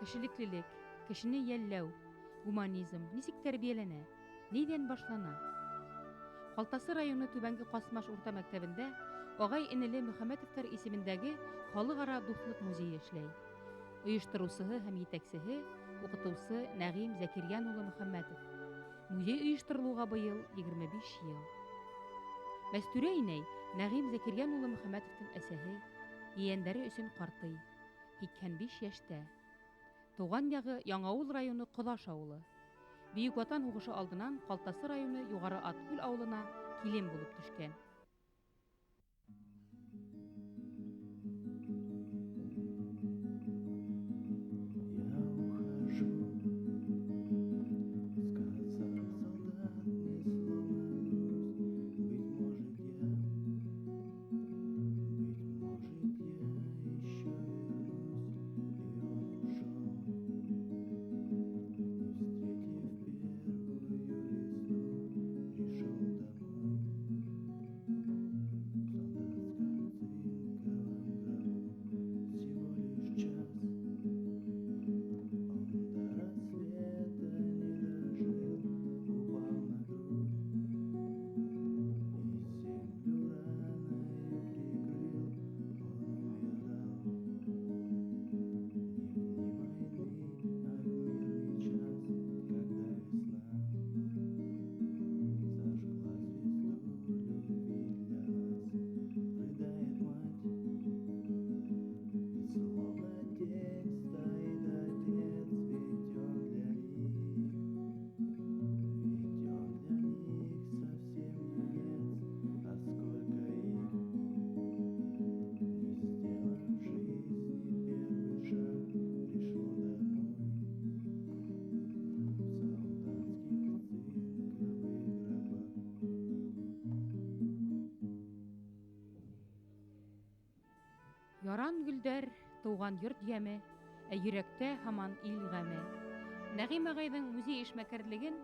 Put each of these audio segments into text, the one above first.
Кешелеклелек, кешене йәлләү, гуманизм нисек тәрбиәләнә, ниҙән башлана? Ҡалтасы районы Түбәнге Ҡасмаш урта мәктәбендә ағай-энеле Мөхәммәтовтар исемендәге Халыҡ-ара дуҫлыҡ музейы эшләй. Ойоштороусыһы һәм етәксеһе, уҡытыусы Нәғим Зәкирйән улы Мөхәммәтов. Музей ойошторолоуға быйыл 25 йыл. Мәстүрә инәй Нәғим Зәкирйән улы Мөхәммәтовтың әсәһе, ейәндәре өсөн ҡартый, 85 йәштә. Тыуған яғы Яңауыл районы Ҡоҙаш ауылы. Бөйөк Ватан һуғышы алдынан Ҡалтасы районы Юғары Аткүл ауылына килен булып төшкән. Я ухожу, сказал солдат мне, словно грусть. Быть может, я, быть может, я еще вернусь. И он ушел, не встретив первую весну, пришел домой. В солдатском цинковом гробу всего лишь час. Он до рассвета не дожил, упал на грудь и землю раною прикрыл. Он умирал не в дни войны, а в мирный час, когда весна зажгла звезду любви для нас. Рыдает мать, и словно тень стоит отец, ведь он для них, ведь он для них совсем юнец, а сколько их, не сделав в жизни первый шаг, пришло домой в солдатских цинковых гробах. Яран гөлдәр, тыуған йорт йәме, ә йөрәктә һаман ил ғәме. Нәғим ағайҙың музей эшмәкәрлеген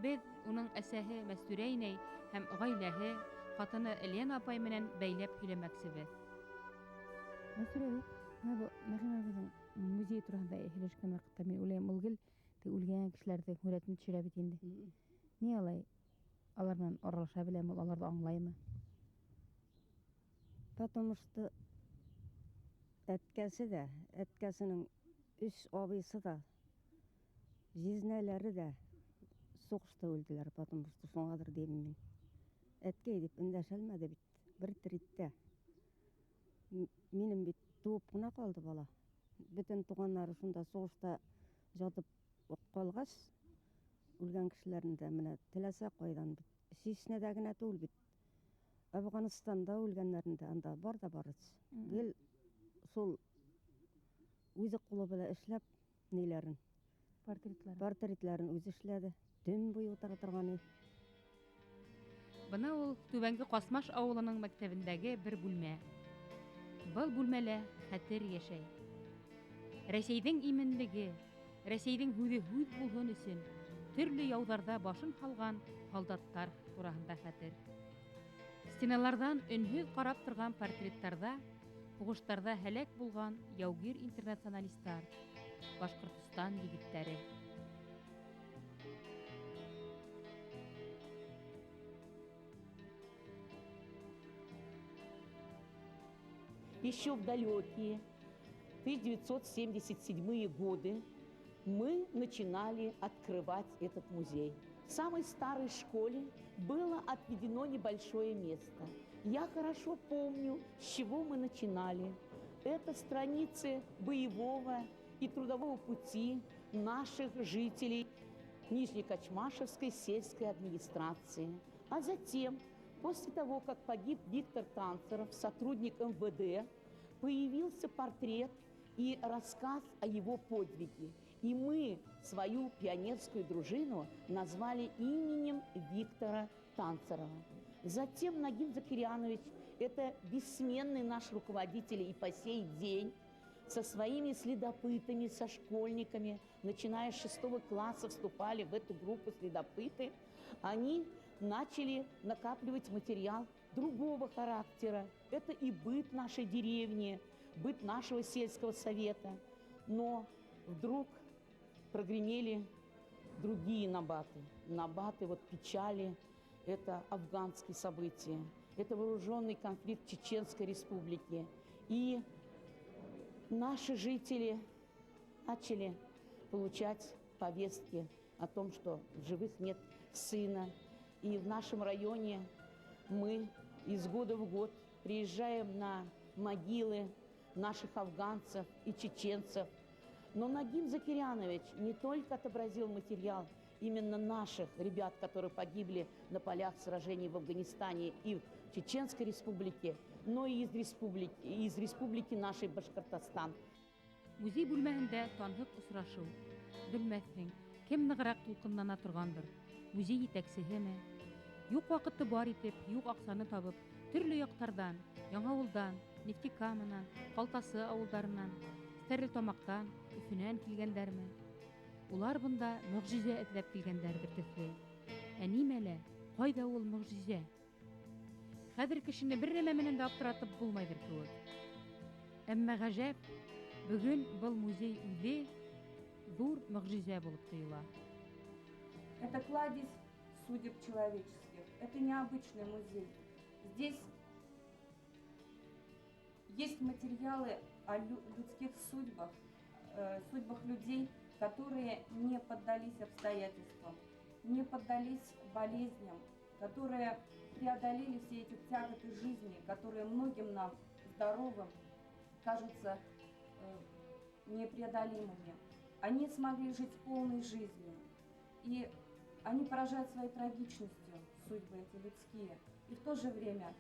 беҙ уның әсәһе Мәстүрә инәй һәм ғаиләһе, ҡатыны Лена апай менән бәйләп һөйләмәксебеҙ. Мәстүрә әбей, бына был Нәғим абыйҙың музей тураһында һөйләшкән ваҡытта мин уйлайым, ул гел үлгән кешеләрҙең һүрәтен төшөрә бит инде. Ни алай алар менән аралаша беләме ул, аларҙы аңлаймы? Потому что әткәсе дә, әткәсенең өс абыйсы да, җизнәләре дә сугышта үлделәр, потому что шуңадыр дим мин. Әткәй дип эндәшәлмәде бит, бер триттә. Минем бит туып кына калды бала. Бөтен туганнары шунда сугышта жатып калгач, үлгән кешеләрне дә менә теләсә кайдан бит. Чечнядә генә түгел бит. Афганстанда үлгәннәрен дә анда бар да бар. Гел шул үзе кулы белән эшләп ниләрен, Портретларын. Портретларын үзе эшләде. Төн буе утыра торган иде. Бына ул Түбәнге Ҡасмаш ауылының мәктәбендәге бер бүлмә. Был бүлмәлә хәтер йәшәй. Рәсәйҙең именлеге, Рәсәйҙең һүҙе һүҙ булһын өсөн төрлө яуҙарҙа башын һалған һалдаттар тураһында хәтер. Стеналарҙан өнһөҙ ҡарап торған портреттарҙа һуғыштарҙа һәләк булған яугир интернационалистар, Башҡортостан егеттәре. Еще в далекие 1977 годы мы начинали открывать этот музей. В самой старой школе было отведено небольшое место. Я хорошо помню, с чего мы начинали. Это страницы боевого и трудового пути наших жителей Нижнекачмашевской сельской администрации. А затем, после того, как погиб Виктор Танцеров, сотрудник МВД, появился портрет и рассказ о его подвиге. И мы свою пионерскую дружину назвали именем Виктора Танцерова. Затем Нагим Закирянович, это бессменный наш руководитель и по сей день, со своими следопытами, со школьниками, начиная с 6 класса вступали в эту группу следопыты, они начали накапливать материал другого характера. Это и быт нашей деревни, быт нашего сельского совета. Но Вдруг прогремели другие набаты. Набаты вот печали, это афганские события, это вооруженный конфликт Чеченской Республики. И наши жители начали получать повестки о том, что в живых нет сына. И в нашем районе мы из года в год приезжаем на могилы наших афганцев и чеченцев. Но Нагим Закирянович не только отобразил материал именно наших ребят, которые погибли на полях сражений в Афганистане и в Чеченской Республике, но и из республики нашей Башкортостан. Музей бүлмәһендә танһыҡ осрашыу. Белмәҫһең, кем нығыраҡ тулҡынлана торғандыр? Музей етәксеһеме? Юҡ ваҡытты бар итеп, юҡ аҡсаны табып, төрлө яҡтарҙан, Яңауылдан, Нефтекаманан, Ҡалтасы ауылдарынан, Стәрлетамаҡтан, Өфөнән килгәндәрме? Улар бында мөғжизә эҙләп килгәндәрҙер төҫлө. Ә нимәлә? Ҡайҙа ул мөғжизә? Хәҙер кешене бер нәмә менән дә аптыратып булмайҙыр кеүек. Әммә ғәжәп, бөгөн был музей үҙе ҙур мөғжизә булып тойола. Это кладезь судеб человеческих. Это необычный музей. Здесь есть материалы о людских судьбах, судьбах людей, которые не поддались обстоятельствам, не поддались болезням, которые преодолели все эти тяготы жизни, которые многим нам, здоровым, кажутся непреодолимыми. Они смогли жить полной жизнью. И они поражают своей трагичностью, судьбы эти людские. И в то же время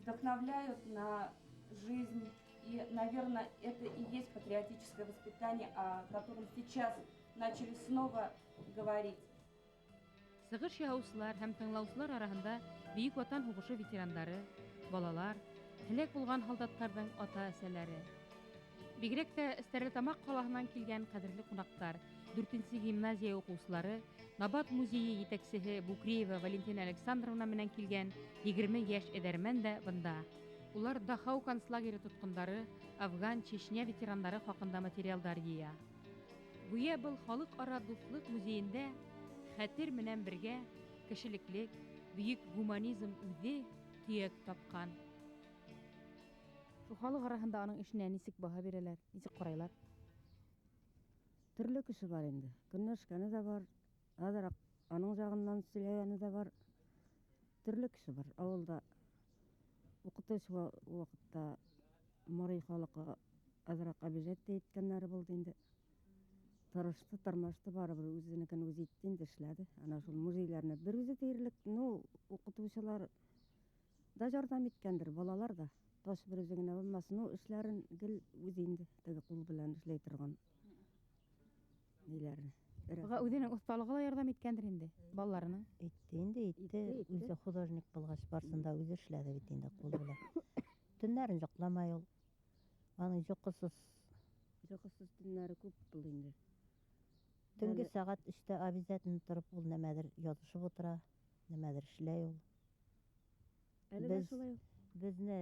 вдохновляют на жизнь. И, наверное, это и есть патриотическое воспитание, о котором сейчас начали снова говорить. Сығыш яһаусылар һәм тыңлаусылар араһында Бөйөк Ватан һуғышы ветерандары, балалар, һәләк булған һалдаттарҙың ата-әсәләре. Бигерәк тә Стәрлетамаҡ ҡалаһынан килгән ҡәҙерле ҡунаҡтар, 4 гимназия уҡыусылары, Набат музейы етәксеһе Букреева Валентина Александровна менән килгән 20 йәш эҙәрмән дә бында. Улар Дахау концлагеры тотҡондары, Афган, Чечня ветерандары хаҡында материалдар йыя. Гүйә был халыҡ-ара дуҫлыҡ музейында хәтер менән бергә кешелеклек, бөйөк гуманизм үҙе төйәк тапҡан. Шул халыҡ араһында аның эшенә нисек баһа бирәләр, нисек ҡарайлар? Төрлө кеше бар инде. Көнләшкәне дә бар, аҙыраҡ аның яғынан сөйләгәне дә бар. Төрлө кеше бар. Ауылда уҡытыусы ваҡытта мари халыҡы аҙыраҡ обижать тә иткәндәре булды инде. Тырышты, тырмашты, барыбер үҙенекен үҙе итте инде, эшләде. Ана шул музейларны бер үҙе тиерлек, ну, уҡытыусылар да ярҙам иткәндер, балалар да. Таш бер үҙе генә булмаҫ, ну, эшләрен гел үҙе инде, теге ҡул белән эшләй торған ниләрен. Быға үҙенең оҫталығы ла ярҙам иткәндер инде, балаларының. Итте инде, итте. Итте, итте. Үҙе художник булғас, барысын да үҙе эшләне бит инде ҡул белән. Төннәрен йоҡламай ул. Аның йоҡоһоҙ Йоҡоһоҙ төннәре күп булды инде. Төнгө Әле сәғәт 3-тә обязательно тороп ул нәмәлер яҙышып ултыра, нәмәлер эшләй ул. Әле лә Беҙ шулай ул. Беҙҙе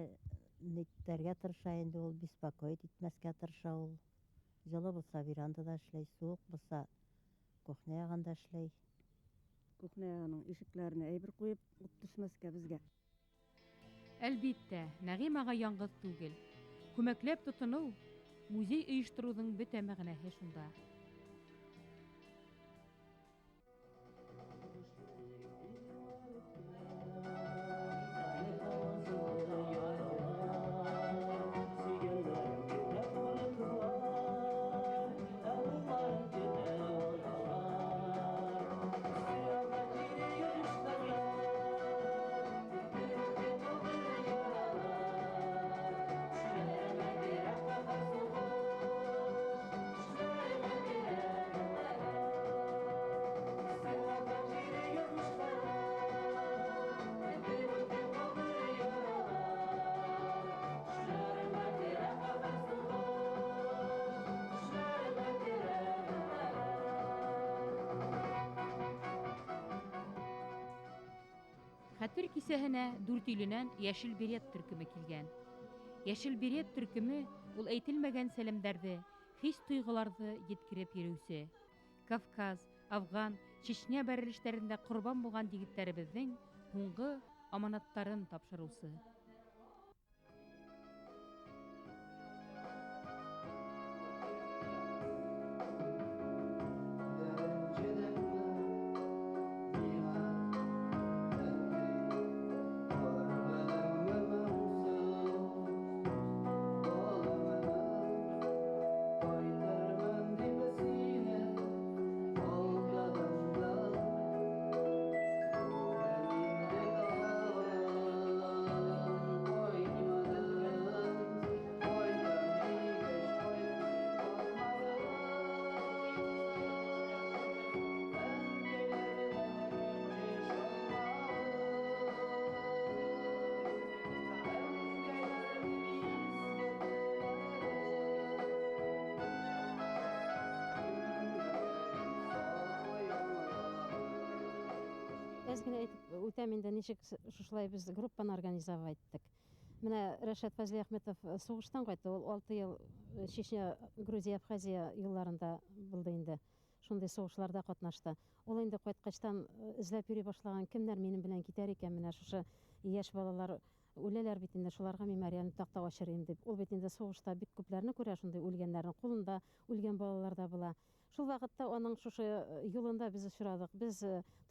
ниттәргә тырыша инде ул, беспокоить итмәҫкә тырыша ул. Йылы булһа верандала эшләй, һыуыҡ булһа кухня яғында эшләй. Кухня яғының ишектәренә әйбер ҡуйып, ут төшмәҫкә беҙгә. Әлбиттә, Нәғим ағай яңғыҙ түгел. Күмәкләп тотоноу, музей ойоштороуҙың бөтә мәғәнәһе шунда. Хәтер кисәһенә Дүртөйлөнән Йәшел берет төркөмө килгән. Йәшел берет төркөмө ул әйтелмәгән сәләмдәрҙе, Хис-тойғоларҙы еткереп йөрөүсе. Кавказ, Афган, Чечня бәрелештәрендә ҡорбан булған егеттәребеҙҙең һуңғы аманаттарын тапшырыусы. Әҙ генә әйтеп үтәм инде, нисек шушылай беҙ группаны организовать иттек. Менә Рәшат Фазлиәхметов суғыштан ҡайтты, ул 6 йыл Чечня, Грузия, Абхазия юлларында булды инде. Шундай суғышларҙа ҡатнашты. Ул инде ҡайтҡастан эҙләп йөрөй башлаған, кемдәр минең белән китәр икән, менә шушы йәш балалар үләләр бит инде, шуларға мемориаль таҡта ашырайым дип. Ул бит инде суғышта бик күпләрне күрә, шундай үлгәндәрҙең ҡулында үлгән балалар ҙа була. Шул ваҡытта уның шушы юлында беҙ осрадыҡ. Беҙ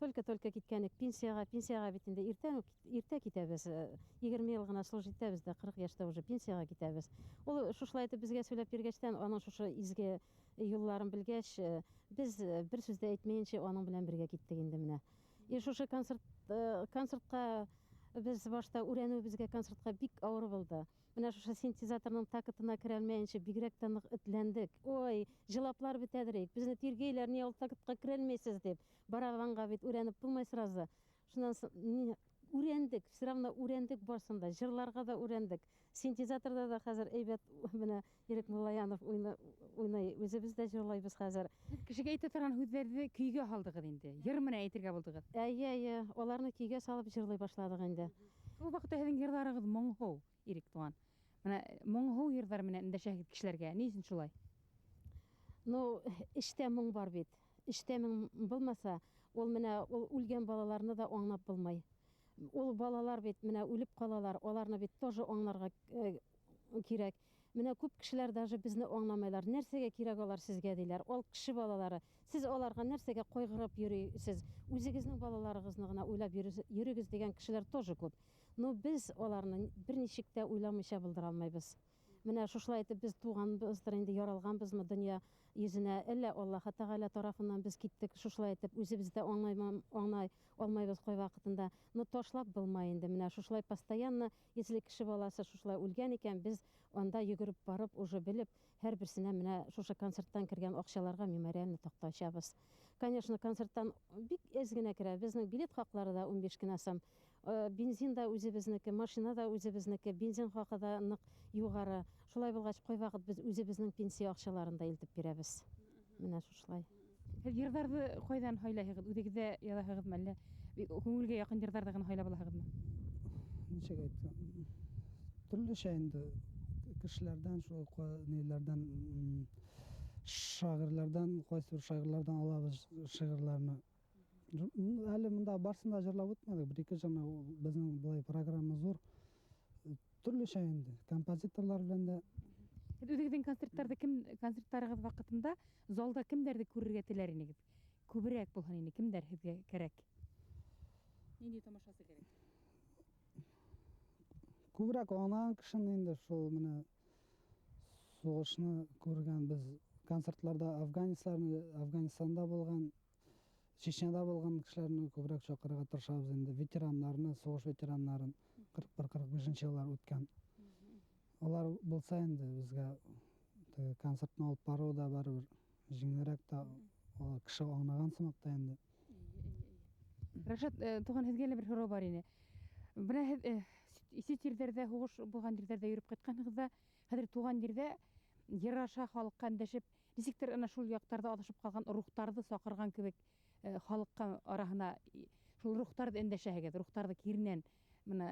только-только киткәнек пенсияға, пенсияға бит инде иртән үк, иртә китәбеҙ. 20 йыл ғына служить итәбеҙ дә, 40 йәштә уже пенсияға китәбеҙ. Ул шушылай итеп беҙгә һөйләп биргәстән, уның шушы изге юлларын белгәс, беҙ бер сүз дә әйтмәйенсә уның белән бергә киттек инде менә. И шушы концертҡа беҙ башта өйрәнеү беҙгә концертҡа бик ауыр булды. Менә шушы синтезаторның тактына керә алмайынса бигерәк тә ныҡ этләндек. Ой, җылаплар бетәдерек. Безне тиргәйләр, ни ул тактка керә алмайсыз дип. Барабанга бит өйрәнеп булмай сразу. Шуннан соң өйрәндек, все равно өйрәндек барсын да, җырларга да өйрәндек. Синтезаторда да хәзер әйбәт менә Ирек Муллаянов уйный, үзебез дә җырлайбыз хәзер. Кешегә әйтә торган һүҙҙәрҙе көйгә һалдығыҙ инде. Йыр менән әйтергә булдығыҙ. Әйе, әйе, аларны көйгә салып җырлый башладыҡ инде. Ул ваҡытта һеҙҙең йырҙарығыҙ моңһоу, Ирек туған. Менә моңһоу йырҙар менән эндәшәһегеҙ кешеләргә. Ни өсөн шулай? Ну, эштә моң бар бит. Эштә моң булмаса, ул менә ул үлгән балаларны да аңлап булмай. Ул балалар бит менә үлеп ҡалалар, аларны бит тоже аңларға кирәк. Менә күп кешеләр даже безне аңламайлар. Нәрсәгә кирәк алар сезгә диләр. Ул кеше балалары. Сез аларга нәрсәгә ҡайғырып йөрөйсез? Үзегезнең балаларыгыҙны ғына уйлап йөрөгөҙ дигән кешеләр тоже күп. Но без аларны бер ничек тә уйламыйча булдыра алмайбыз. Менә шушылай итеп без туганбыздыр инде, яралганбызмы дөнья йөзенә, әллә Аллаһы Тәгалә тарафыннан без киттек, шушылай итеп үзебез дә аңлай алмайбыз кай вакытында. Но ташлап булмай инде. Менә шушылай постоянно, если кеше баласы шушылай үлгән икән, без анда йөгереп барып, уже белеп, һәрберсенә менә шушы концерттан кергән акчаларга мемориальный такта ачабыз. Конечно, концерттан бик әз генә керә. Безнең билет хаклары да 15 кенә сум. Бензин да үзебезнеке, машина да үзебезнеке, бензин хакы да нык югары. Шулай булгач, кайвакыт без үзебезнең пенсия акчаларын да илтеп бирәбез. Менә шушылай. Һеҙ йырҙарҙы ҡайҙан һайлайһығыҙ? Үҙегеҙ яҙаһығыҙмы әллә күңелгә яҡын йырҙарҙы ғына һайлап алаһығыҙмы? Нисек әйтсәм, төрлөсә инде кешеләрҙән, шул ниләрҙән, шағирләрҙән, ҡайсы бер шағирләрҙән алабыҙ шиғырҙарны. Әле мында барысын да җырлап үтмәдек, бер ике җырны, безнең былай программа зур. Төрлөсә инде, композиторлар белән дә. Һеҙ үҙегеҙҙең концерттарҙы кем, концерттарығыҙ ваҡытында залда кемдәрҙе күрергә теләр инегеҙ? Күберәк булһын ине, кемдәр һеҙгә кәрәк? Ниндәй тамашасы кәрәк? Күберәк аңлаған кешене инде шул менә сугышны күргән, без концертларда Афганистанда булган, Чечняда булган кешеләрне күбрәк чакырырга тырышабыз инде, ветераннарны, сугыш ветераннарын, кырык бер, кырык бишенче еллар үткән. Алар булса инде безгә теге концертны алып бару да барыбер җиңелрәк тә, ул кеше аңлаган сымак та инде. Рашат, туган, һеҙгә лә бер һорау бар ине. Бына һеҙ сит ерҙәрҙә, һуғыш булған ерҙәрҙә йөрөп ҡайтҡанһығыҙ ҙа, хәҙер туған ерҙә йыр аша халыҡҡа эндәшеп, нисектер ана шул яҡтарҙа аҙашып ҡалған рухтарҙы саҡырған кеүек халыҡҡа араһына шул рухтарҙы эндәшәһегеҙ, рухтарҙы киренән бына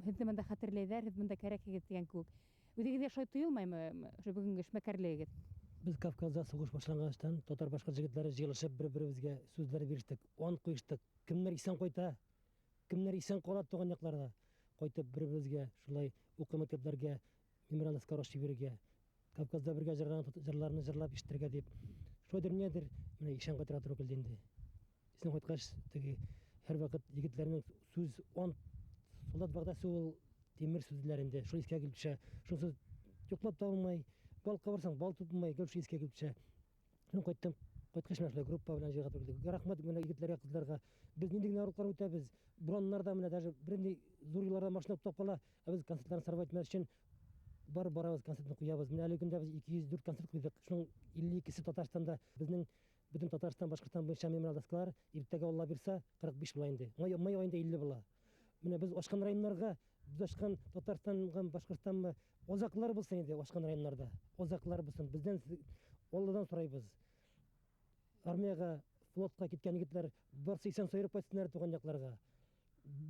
һеҙҙе бында хәтерләйҙәр, һеҙ бында кәрәкһегеҙ тигән кеүек. Үҙегеҙгә шулай тойолмаймы ошо бөгөнгө эшмәкәрлегегеҙ? Беҙ Кавказда һуғыш башланғастан татар башҡорт егетләре йыйылышып бер-беребеҙгә сүҙҙәр бирештек, ант ҡуйыштыҡ. Кемдәр иҫән ҡайта, кемдәр иҫән ҡала тыуған яҡтарҙа, ҡайтып бер-беребеҙгә шулай уҡыу мәктәптәргә мемориал доскалар бирергә, Кавказда бергә йырлаған йырларны йырлап ишетергә тип. Шулайҙыр ниҙер, менә иҫән ҡайтырға тура килде инде. Иҫән ҡайтҡас, теге һәр ваҡыт егетләренең сүҙ, ант, солдат вәғәҙәсе ул тимер сүҙләр инде. Шул иҫкә килеп төшә. Шунсыз йоҡлап та булмай, балыҡҡа барһаң, балыҡ тотолмай, гел шул иҫкә килеп төшә. Шунан ҡайттым, ҡайтҡас менә шулай группа белән йыйырға тура килде. Рәхмәт менә егетләргә, ҡыҙҙарға. Беҙ ниндәй генә ауырлыҡтар үтәбеҙ. Бураннарҙа менә даже бер ни ҙур юлларҙа машина туҡтап ҡала, ә беҙ концертларны сорвать итмәҫ өсөн барып барабыҙ, концертны ҡуябыҙ. Менә әлеге көндә беҙ 204 концерт ҡуйҙыҡ. Шуның 52-се Татарстанда. Беҙҙең бөтөн Татарстан, Башҡортостан буйынса мемориал доскалар иртәгә Алла бирсә 45 була инде. Май айында 50 була. Менә беҙ ашҡан районнарға, беҙ ашҡан Татарстанға, Башҡортостанға озаҡлар булсын инде, ашҡан районнарҙа. Озаҡлар булсын. Беҙҙән Алладан һорайбыҙ. Армияға, флотҡа киткән егетләр барсы иҫән сайырып ҡайтһындар тыуған яҡларға.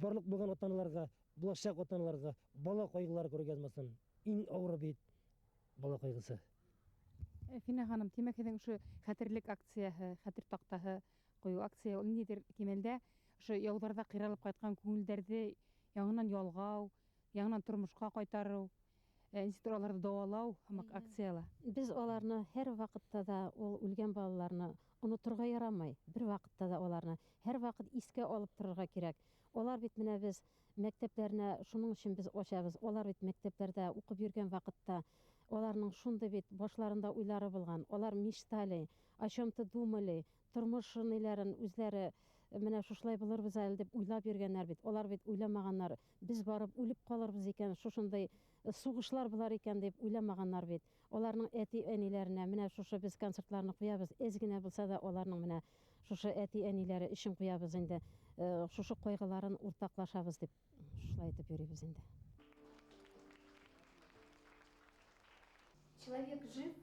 Барлыҡ булған ата-аналарға, буласаҡ ата-аналарға бала ҡайғылары күрергә яҙмаһын. Иң ауыры бит бала ҡайғысы. Фина ханым, тимәк, һеҙҙең ошо хәтерлек акцияһы, хәтер таҡтаһы ҡуйыу акция ул ниндәйҙер кимәлдә ошо яуҙарҙа ҡыйралып ҡайтҡан күңелдәрҙе яңынан ялғау, яңынан тормошҡа ҡайтарыу, нисектер аларҙы дауалау һымаҡ акцияла. Беҙ уларны һәр ваҡытта ла ул үлгән балаларны оноторға ярамай. Бер ваҡытта ла уларны һәр ваҡыт иҫкә алып торорға кәрәк. Улар бит менә беҙ мәктәптәренә шуның өсөн беҙ асабыҙ. Улар бит мәктәптәрҙә уҡып йөрөгән ваҡытта уларның шундай бит башларында уйлары булған. Улар мечтали, о чем-то думали, тормош ниләрен үҙләре менә шушылай булырбыҙ әле тип уйлап йөрөгәндәр бит. Улар бит уйламағандар, беҙ барып үлеп ҡалырбыҙ икән, шушындай һуғышлар булар икән тип уйламағандар бит. Уларның әти-әниләренә менә шушы беҙ концертларны ҡуябыҙ, әҙ генә булһа ла уларның менә шушы әти-әниләре өсөн ҡуябыҙ инде. Шушы ҡайғыларын уртаҡлашабыҙ тип шулай итеп йөрөйбөҙ инде. Человек жив,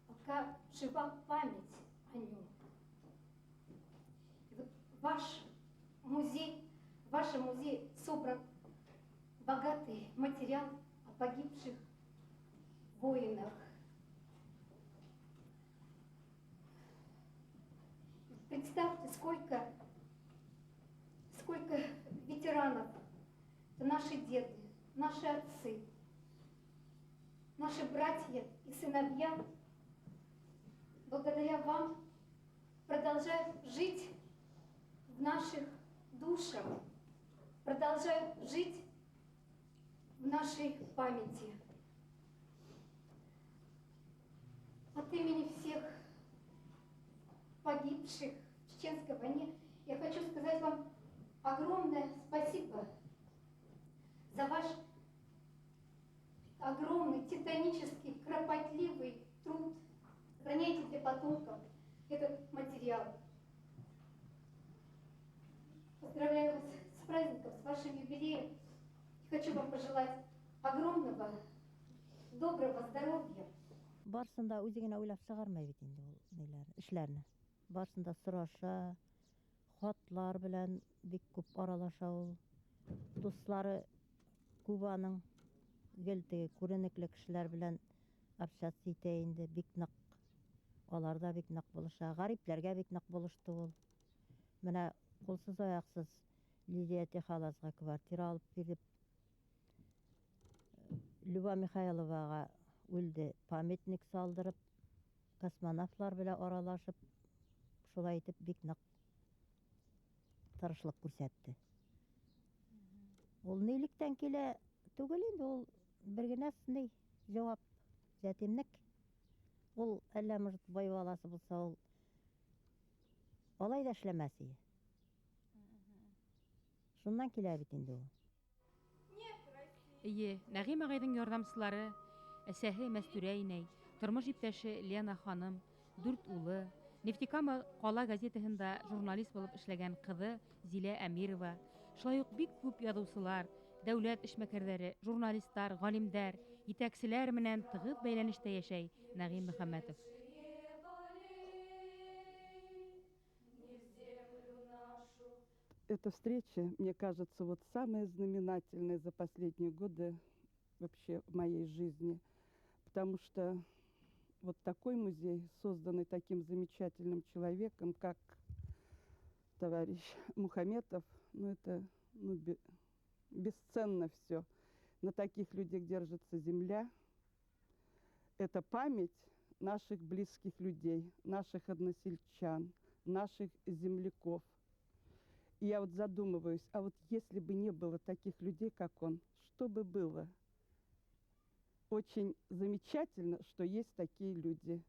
пока жива память о нем. И вот ваш музей, в вашем музее собран богатый материал о погибших воинах. Представьте, сколько ветеранов. Это наши деды, наши отцы, наши братья и сыновья, благодаря вам продолжают жить в наших душах, продолжают жить в нашей памяти. От имени всех погибших в Чеченской войне я хочу сказать вам огромное спасибо за ваш огромный, титанический, кропотливый труд. Сохраняйте для потомков этот материал. Поздравляю вас с праздником, с вашим юбилеем. И хочу вам пожелать огромного, доброго здоровья. Барысын да үҙе генә уйлап сығармай бит инде ул ниләр, эшләрне. Барысын да һораша, хатлар белән бик күп аралаша ул. Дуҫлары күп аның, гел теге күренекле кешеләр белән общаться итә инде, бик нык. Алар да бик нык булыша, ғәрипләргә бик нык булышты ул. Менә ҡулсыҙ аяҡсыз Лидия Тихалазға квартира алып биреп, Люба Михайловаға үлде памятник салдырып, космонавтлар белән аралашып, шулай итеп бик нык тырышлык күрсәтте. Ул нилектән килә түгел инде, ул бер генә ни җавап ятимлек. Ул әллә может бай баласы булса, ул алай да эшләмәс иде. Шуннан килә бит инде ул. Эйе, Нәғим ағайҙың ярҙамсылары, әсәһе Мәстүрә инәй, тормош иптәше Лена ханым, дүрт улы, Нефтекама ҡала газетаһында журналист булып эшләгән ҡыҙы Зилә Әмирова, шулай уҡ бик күп яҙыусылар, дәүләт эшмәкәрҙәре, журналисттар, ғалимдәр, етәкселәр менән тығыҙ бәйләнештә йәшәй Нәғим Мөхәммәтов. Эта встреча, мне кажется, самая знаменательная за последние годы вообще в моей жизни, потому что вот такой музей, созданный таким замечательным человеком, как товарищ Мухаметов, ну это ну, бесценно все. На таких людях держится земля. Это память наших близких людей, наших односельчан, наших земляков. И я вот задумываюсь, а вот если бы не было таких людей, как он, что бы было? Очень замечательно, что есть такие люди.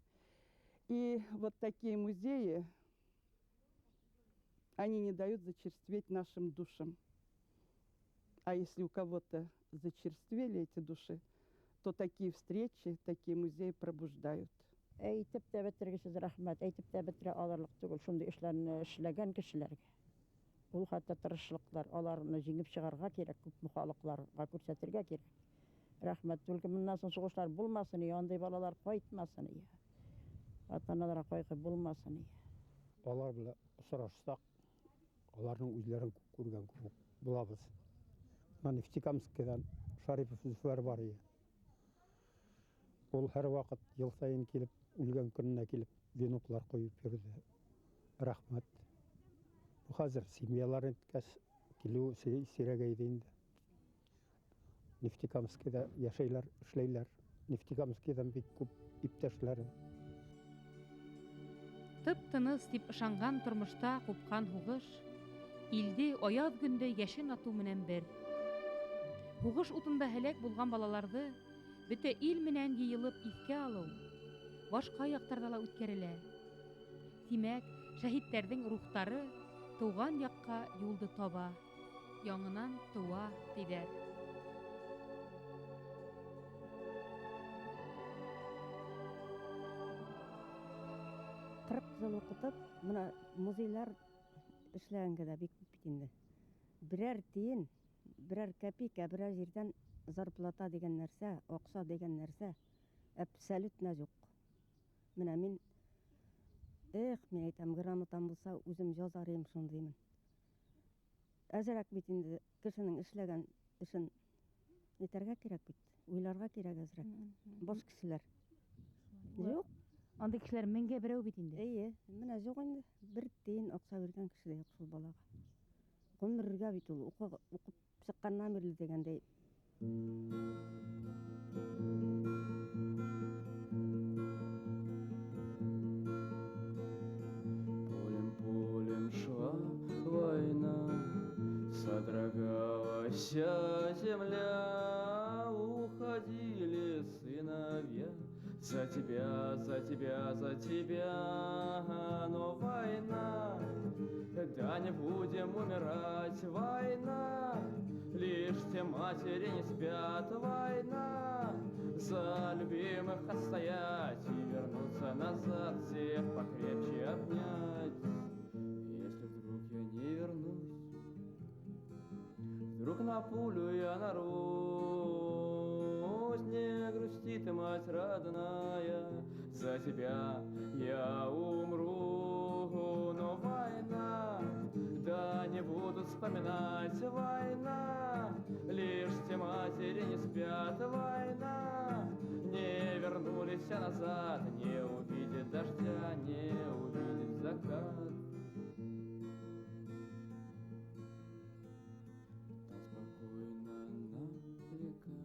И вот такие музеи, они не дают зачерстветь нашим душам. А если у кого-то зачерствели эти души, то такие встречи, такие музеи пробуждают. Әйтеп тә бетергесез рәхмәт, әйтеп тә бетерә алырлык түгел шундый эшләрне эшләгән кешеләргә. Ул хәтта тырышлыклар, аларны җиңеп чыгарга кирәк, күпме халыкларга күрсәтергә кирәк. Рәхмәт, только моннан соң сугышлар булмасын, и андый балалар кайтмасын, и. Ата-аналарга кайгы булмасын, и. Алар белән очрашсак, аларның үзләрен күргән кебек булабыз. Менә Нефтекамскидан Шарипов Зөфәр бар иде. Ул һәрвакыт ел саен килеп, үлгән көненә килеп веноклар куеп йөрде. Рәхмәт. Бу хәзер семьялар иткәч килү сирәгәйде инде. Нефтекамскида яшәйләр, эшләйләр. Нефтекамскидан бик күп иптәшләрем. Тып-тыныс дип ышанган тормышта купкан һугыш, илде аяҙ көндә йәшен атыу менән бер. Һуғыш утында һәләк булған балаларҙы бөтә ил менән йыйылып иҫкә алыу башҡа яҡтарҙа ла үткәрелә. Тимәк, шәһиттәрҙең рухтары тыуған яҡҡа юлды таба, яңынан тыуа, тиҙәр. 40 йыл уҡытып, бына музейҙар эшләгәнгә лә бик күп бит инде. Берәр тиен, берәр копейка, берәр ерҙән зарплата тигән нәрсә, аҡса тигән нәрсә абсолютно юҡ. Бына мин, эх, мин әйтәм, грамотам булһа, үҙем яҙар инем шундыймын. Әҙерәк бит инде кешенең эшләгән эшен нитәргә кәрәк бит, уйларға кәрәк әҙерәк. Баш кешеләр. Юҡ. Андый кешеләр меңгә берәү бит инде. Эйе, бына юҡ инде. Бер тиен аҡса биргән кеше лә юҡ шул балаға. Ғүмергә бит ул уҡып сыҡҡаннан бирле тигәндәй. Полем, полем шла война, содрогалась земля, уходили сыновья. За тебя, за тебя, за тебя, но война, да не будем умирать, война, лишь те матери не спят, война, за любимых отстоять и вернуться назад, всех покрепче обнять. Если вдруг я не вернусь, вдруг на пулю я нарвусь, не грусти ты, мать родная, за тебя я умру, но война, да не будут вспоминать, война, лишь те матери не спят, война, не вернулись назад, не увидят дождя, не увидят закат. Там спокойно на река,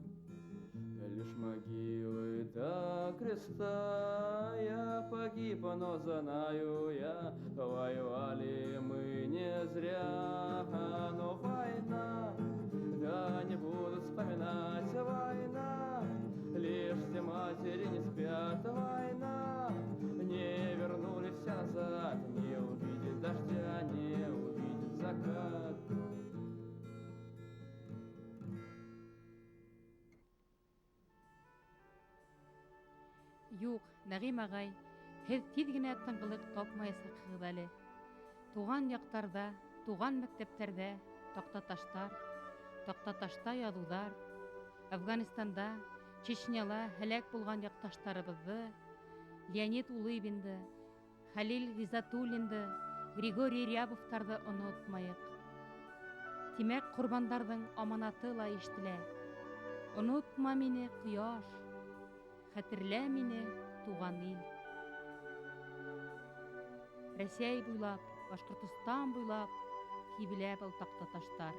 лишь могилы до креста. Я погиб, но знаю я, воевали мы не зря. Но война, да не будут вспоминать, война, лишь те матери не спят, война, не вернулись назад, не увидят дождя, не увидят закат. Юҡ, Нәғим ағай, һеҙ тиҙ генә тынғылыҡ тапмаясаҡһығыҙ әле. Туған яҡтарҙа, туған мәктәптәрҙә таҡтаташтар, таҡтаташта яҙыуҙар, Афғанстанда, Чечняла һәләк булған яҡташтарыбыҙҙы, Леонид Улыбинды, Хәлил Ғиззәтуллинды, Григорий Рябовтарҙы онотмайыҡ. Тимәк, ҡорбандарҙың аманаты ла ишетелә. Онотма мине, ҡояш, хәтерлә мине, туған ил. Рәсәй буйлап, Башҡортостан буйлап һибелә был таҡтаташтар.